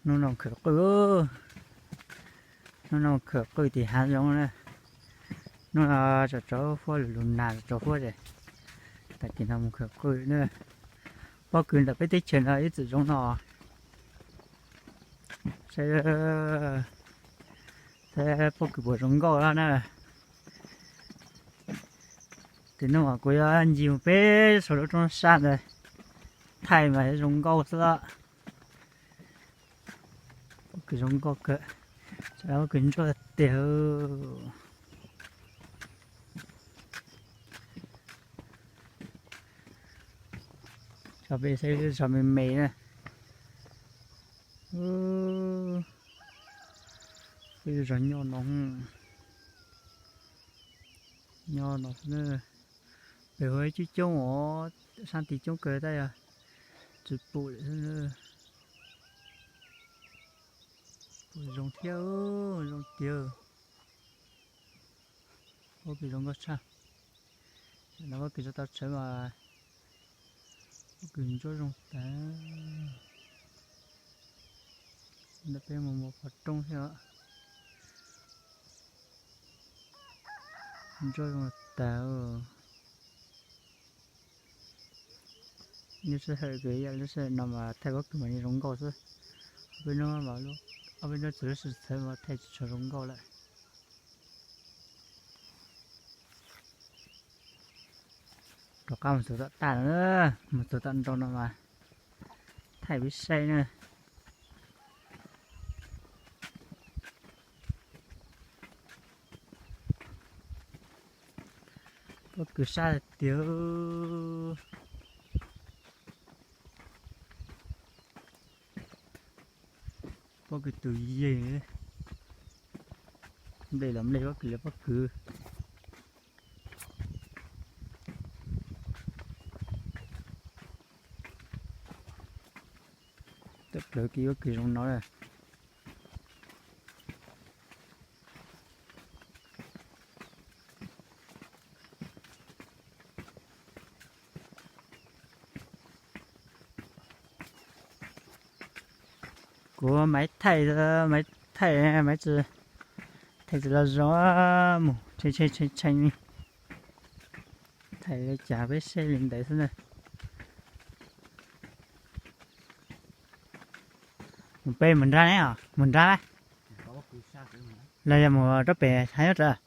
Hnub no khawm qwj, hnub no khawm qwj tim hav zoov na. Hnub no tsaus tsaus huab lug lug nag tsaus huab ces tag kis no mus khawm qwj na. Pob kws ntawm peb teb chaws no ib txwm zoo no. Saib, saib pob kws puas zoo nkauj na. Tim no mas kuv yuav ncig mus peb saum lub roob sab ntawd thaij mas zoo nkauj xwb. Pob kws zoo nkauj kawg, pob kws ntsuab tiag. Tso peb saib zog me me na. Peb zog nyob no, nyob no xwb na. Pem huv coob coob os, sab tid coob kawg tab yog tsis pum lawm xwb. Pum zoo thiab, zoo tiag. Pob kws zoo nkauj tshaj. No pob kws tso tau tshawv mas pob kws ntsuab zoo tas. Ntawm peb mus mus qhov rooj thiab os. Ntsuab zoo tas. Lub sij hawm kws ib yam lub sij hawm no mas thaij pob kws mas zoo nkauj xwb. Ob peb hnub txog lub sij txhawv mas thaij tsis tshua zoo nkauj lawm. Rov qab mus txog tom taj no, mus txog tom nrau no mas thaij peb saib na. Pob kws sab tiag. Pob kws tus yeeg, nplej los nplej pob kws los pob kws. Tawm plaws kiag pob kws zoo no na. Kuv mam thaij, mam thaij, mam thaij tsis los zoo, mus tshee tshee tshee tshee li. Thaij li cas peb saib li ntawd xwb na. Mus pem mus nrad ne, mus nrad los yog mus rau pem hav nyob ras.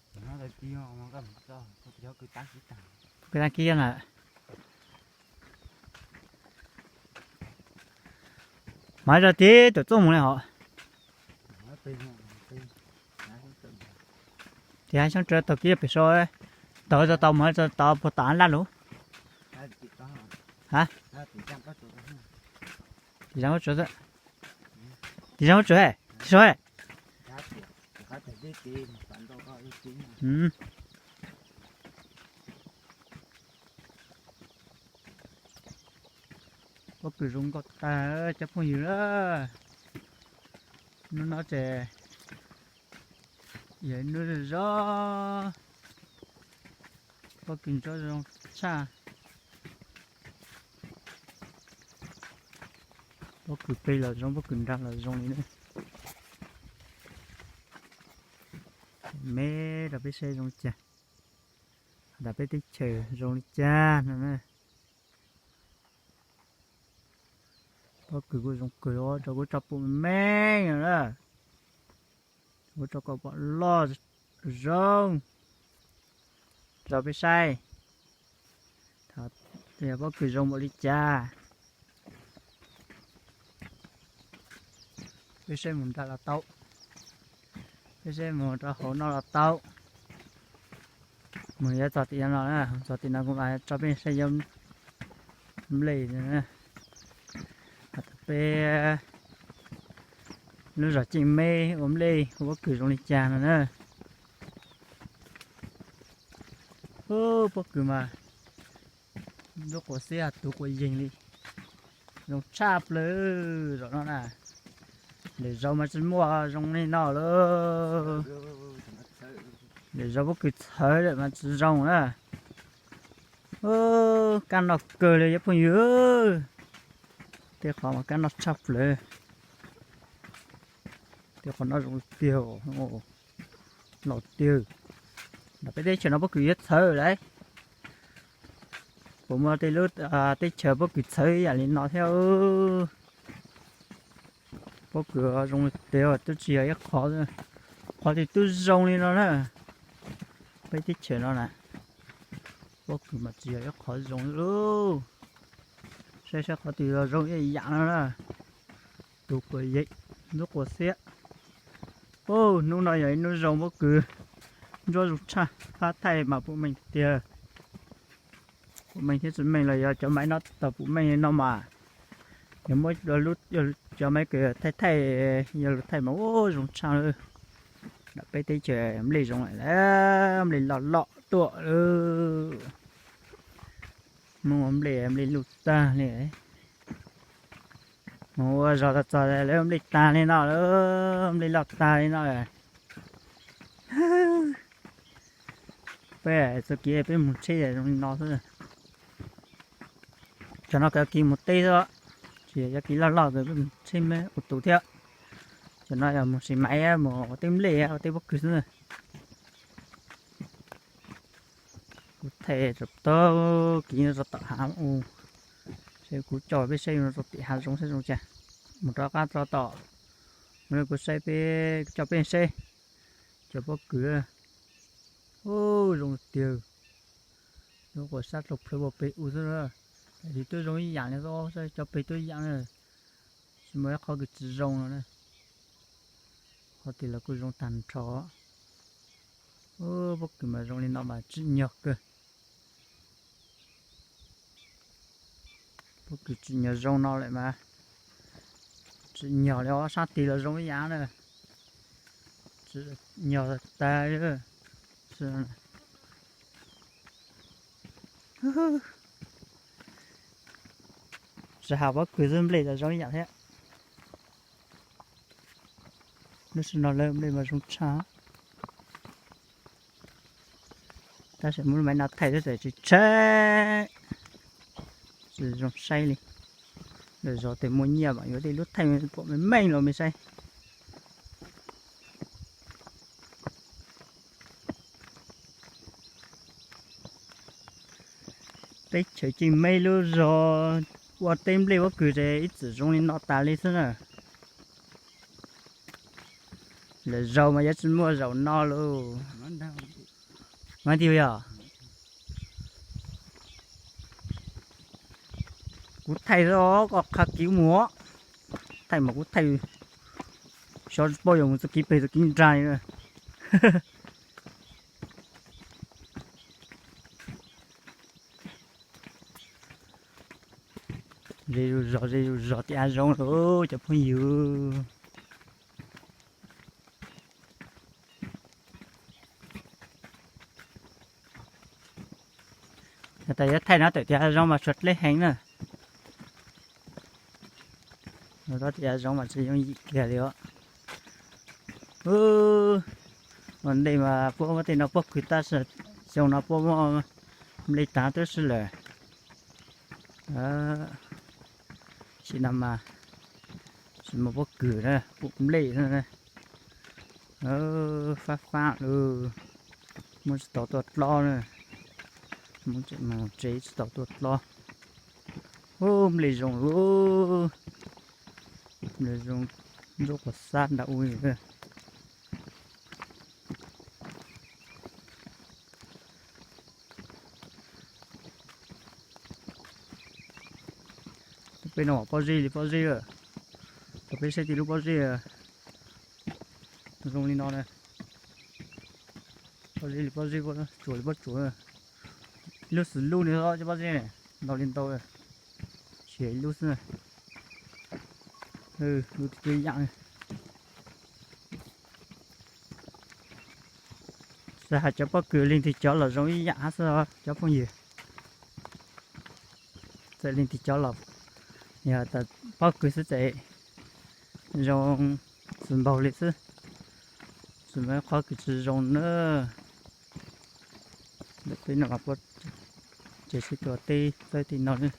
Kws tag kis na. Mas zog tib tus txuj mus li hos. Tim hav xyoob tsawv taug kib pem saud, taug tau mus tau puag tom laj lug. Ha? Tim zaj huab tsawv, tim zaj huab tsawv, tim saud. Pob kws zoo nkauj tag cov phooj ywg. Hnub no ces yog ib hnub zoo, pob kws ntsuab zoo tshaj. Pob kws pem los zoo, pob kws nrad los zoo li na. Me rau peb saib zoo li cas, has tas peb teb chaws zoo li cas no na. Pob kws kuj zoo kawg, rau kuv tso pum me me no na. Kuv tso kom pom loj zoo rau peb saib. Thaum yog pob kws zoo npaum li cas, peb saib mus nrad los tau, peb saib mus rau hauv no los tau. Mus yuav txog tim no, txog tim no kuv mam tso peb saib yuav nplej. Peb lub zos Ceej Meb ua nplej ua pob kws zoo li cas no na. Pob kws mas lub quav xib tuv quav yeeg li, zoo tshaj plaws zom no na. Lwm zaus mas tsis muaj zoo li no lawm. Lwm zaus pob kws txhawv lawm mas tsis zoo na. Kaj noj kawg li cov phooj ywg, tej qhov mas kaj noj tshaj plaws. Qhov no zoo tiag, los tiag. Nram peb teb chaws no pob kws yuav txhawv lawm. Puas muaj tej lub teb chaws pob kws txhawv yam li no thiab? Pob kws zoo tiag, twb tsis yog ib qho, qhov twg twb zoo li no na. Peb teb chaws no na, pob kws mas tsis yog ib qho zoo li. Saib saib qhov twg los zoo ib yam no na. Tus quav yeeb, ntsuab quav xiab. Hnub no yog ib hnub zoo pob kws, ntsuab zoo tshaj, fab thaij mas puv meej tiag. Puv meej thiab tsis meej los yog cov maiv no tau puv meej no mas. Yog muab cov maiv kws thaij thaij, yog lus thaij mas ua zoo tshaj lawm. Nram peb teb chaws nplej zoo lawm, nplej loj loj tuaj lawm. Hnub no nplej, nplej luj tag li. Mus ua zog txog txog lawv nplej tag li no lawm, nplej loj tag li no lawm. Peb txoj kev peb mus tsheb zoo li no xwb. Tsam no kav kev mus teb xwb, tsis yog cov kev loj loj ces peb mus tsheb me ua tus thiab. Tsam no yog mus sim maiv, mus ua teb nplej ua teb pob kws xwb. Kuv thaij rau tag kev no rau tom hav u, seb kuv coj peb saib rau tim hav zoov saib zoo cas. Mus rov qab rau tom, mus kuv saib peb, coj peb saib cov pob kws. Zoo tiag, zoo quas sab rau plhawv ua pem u xwb. Tam sim twb zoo ib yam li xwb, cov pem twb ib yam na, tsis muaj ib qhov kws tsis zoo no na. Qhov twg los kuj zoo tag nrho. Pob kws mas zoo li no mas tsim nyog kawg. Pob kws tsim nyog zoo no lawm mas, tsim nyog li ob sab tig los zoo ib yam na. Tsim nyog tag. Tsis has pob kws xwb, nplej los zoo ib yam thiab. Lub sij no lawv nplej mas zoo tshaj. Tab sis muab maiv no thaij xwb tsis tsheb, tsis zoo saib li. Lawv zov tes muaj nyiaj mas yuav tej lub thaij pom meej meej los me saib. Teb chaws Ceeb Meb lub zog ua teb nplej pob kws ces ib txwm zoo li no tas li xwb na. Lawv zaum mas yuav tsis muaj zaum no lauj. Mas tiag yog kuv thaij os, koj qha kiv mus. Thaij mas kuv thaij, xyov tsis paub yuav mus txoj kev pem txoj kev nrag li. Ze zuj zog, ze zuj zog tim hav zoov lawm cov phooj ywg. Yog tas yuav thaij no tawm tim hav zoov mas tshuav dleb heev na. Tim hav zoov mas tsis yooj yim kiag li os. Ua ntej mas puab muab tej no pob kws tab sis xyoo no puab muab nplej tag tib si lawm. Sim no mas tsis muaj pob kws na, pum nplej xwb. Fab fab lawm, muab tsis tau tuaj dlob na. Muab tsev mus tsev tsis tau tuaj dlob. Ub, nplej zoo lawm, nplej zoo, ntsuab quas xab nrag ub li. Peb no pob zeb li pob zeb, rau peb saib tej lub pob zeb zoo li no na. Pob zeb li pob zeb, tsuas li pob tsuas, lub xwm lub li cov pob zeb ne, ntau li ntau, tsis yog ib lub xwb. Lub twb ib yam. Xav hais cov pob kws leej twg cov los zoo ib yam hab xwb cov phooj ywg. Txawm leej twg cov los, yog tas pob kws xwb txawm zoo txwm npaug li xwb, tsis muaj qhov kws tsis zoo na. Ntawm peb no mas puab tsev sib tua teb txawb tej no na.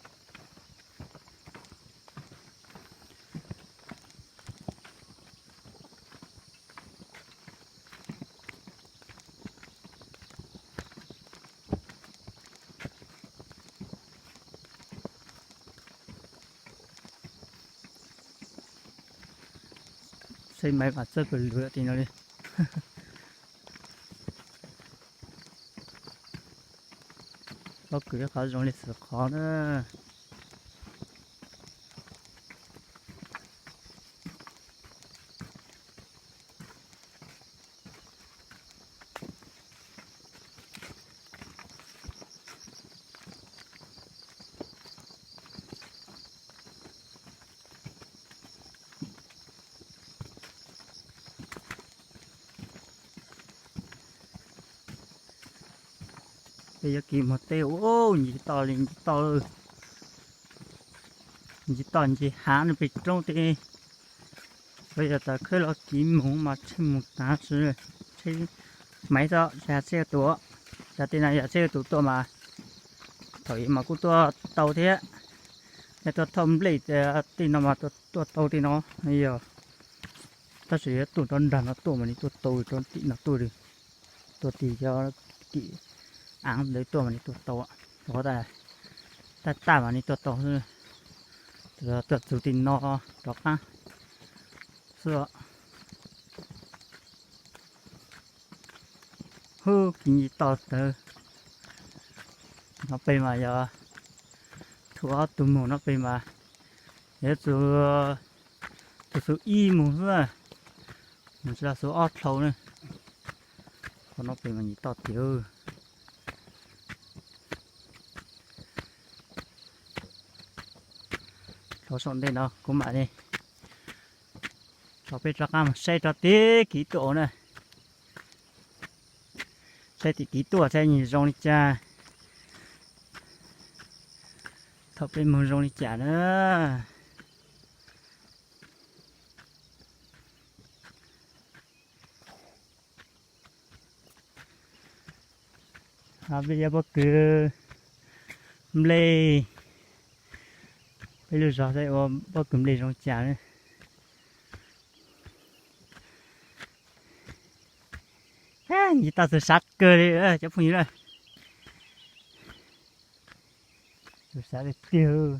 Maiv mas txawj kawg luav tim no li. Pob kws qhov zoo li xwm qhov na. Peb yuav kiv mus teb ua ncig toj li ncig toj, ncig toj ncig hav no pem roob tej. Tsuas yog tas khawb los kiv mus mas tsheb mus tav tsheb, Maiv xwb, tsis hais tsheb tus. Yog tej no yog tsheb tus tuaj mas thaum ub mas kuj tuaj tau thiab. Yog tuaj thauj nplej tej no mas tuaj tau tej no yog, tab sis yuav tuaj rau nram no tuaj mas nws tuaj tau, rau tim no tuaj li, tuaj tim cov tim av ntawd tuaj mas nws tuaj tau. Rau qhov taj taj mas nws tuaj tau xwb, tuaj txug tim no rov qab xwb. Hub, kiv ncig toj tawv no pem mas yog thaum ob tug mus no pem mas yog txug, txug ib mus xwb, mus tsis tau xub ob dlhau na. Qhov no pem mas ncig toj tiag. Dlhau saum ntej no kuv mam li, thaum peb rov qab mus saib rau tim kev tuaj na. Saib tim kev tuaj saib zoo li cas, thaum peb mus zoo li cas na. Peb yuav pob kws nplej, peb lub zos saib ua pob kws nplej zoo cas na. Ncig toj txaus sav kawg li cov phooj ywg na. Txaus sav tiag tiag.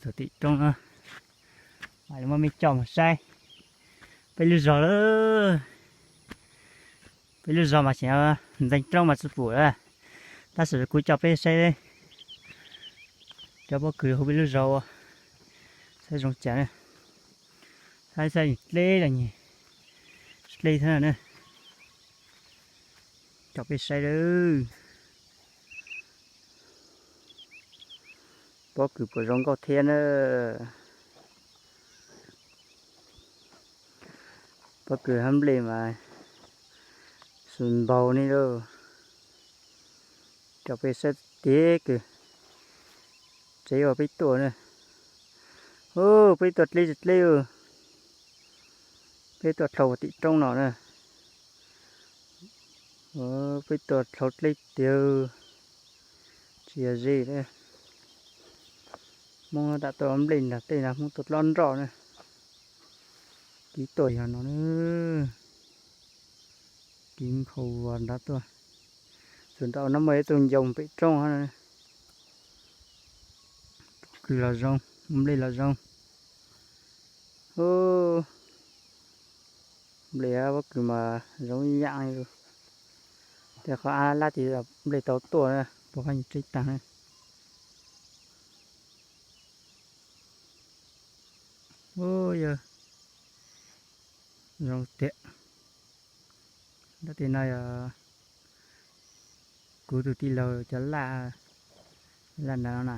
Txog tim roob no, mam li muab mej coj mus saib peb lub zos lawm. Peb lub zos mas tseem ntxeev roob mas tsis pum lawm, tab sis kuv coj peb saib cov pob kws hauv peb lub zos ua saib zoo cas na. Saib saib dleb los dleb thiab na. Coj peb saib lawm. Pob kws puas zoo nkauj thiab na. Pob kws hab nplej mas xws npaug ne lauj. Coj peb saib tiag kws tsev uas peb tuaj na. Peb tuaj dleb dleb, peb tuaj dlhau tim roob no na. Peb tuaj dlhau dleb tiag, tsis yog ze. Hmoob lam tuaj nplej nram tej no, Hmoob tuaj dlob nroj na. Kiv tuaj yog no na. Kiv nkhaus nrad tuaj. Txug nram no muaj ib tug ncoo pem roob. Pob kws los zoo, nplej los zoo. Nplej pob kws mas zoo ib yam li. Tej qhov av lab tim nplej tau tuaj na, puas pab ntseb taag na. Yog zoo tiag. Nrab tim no yog kuv tus tij laug cov laj, laj nrad no na,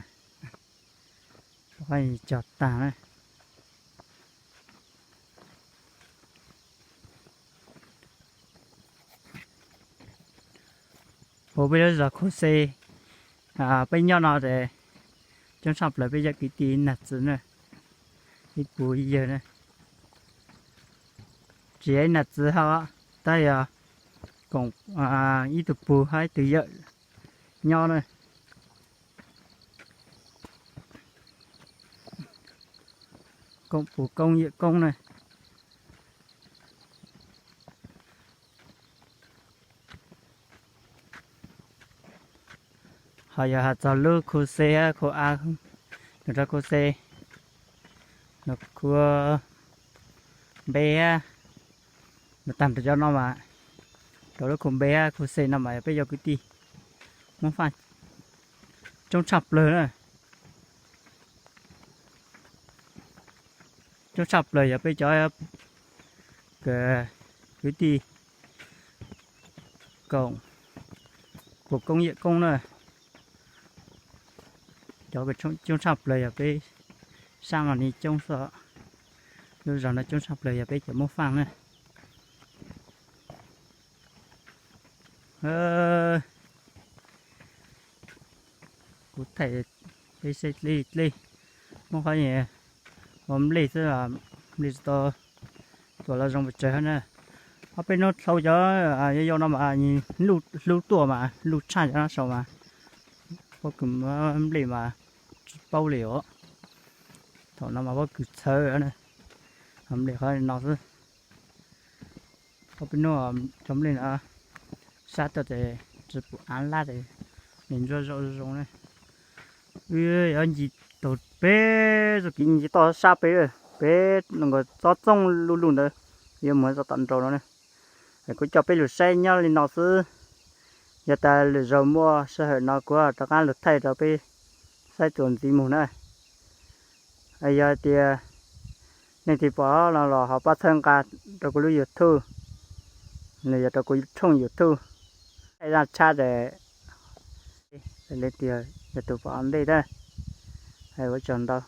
puas pab cog taag na. Hauv peb lub zos Khuv Xes, peb nyob no ces coob tshaj plaws peb cov kwv tij ib nam txiv na, ib puv ib yawg na. Tsis yog ib nam txiv hos, tab yog koom ib tug puj hab ib tug yawm nyob na. Koom puj koob yawm koob na. Ho yog has txog lub khu C, khu A, nws rau khu C, nws khu B, nws tag nrho cov no mas, rau lub khu B, khu C no mas yog peb cov kwv tij Hmoob Faj coob tshaj plaws na. Coob tshaj plaws yog peb cov kwv tij koom, koom koob yawm koob na. Cov coob tshaj plaws yog peb sab no ni coob xwb. Lub zos no coob tshaj plaws yog peb cov Hmoob Faj na. Kuv thaij peb saib dlej, muab qhov ua nplej xwb, nplej tsis tau tuam los zoo pes tsawg na. Ob peb hnub dhau cov yau yau no mas hlub tuaj mas hlub tshaj cov no saum mas, pob kws nplej mas tsis paub li os. Thaum no mas pob kws txhawv na, nplej qhov no xwb. Ob peb hnub cov nplej no sab tuaj ces tsis pum av lab ces nws ntsuab zoj zoo na. Wb yuav ncig taug peb txoj kev ncig toj sab peb, peb nkaus tsob txooj luj luj ntawd, yuav mus txog tom nraud no na. Kuv coj peb los saib nyob li no xwb. Yog tas lwm zaus muaj sij hawm no kuv rov qab los thaij rau peb saib txuas ntxiv mus na. Yog tias nej twb pom no los ho pab txhawb nqa rau kuv lub YouTube, los yog rau kuv thooj YouTube. Thaij zaj tshab ces leej twg yog tus pom ntej na. Ua tsaug ntau.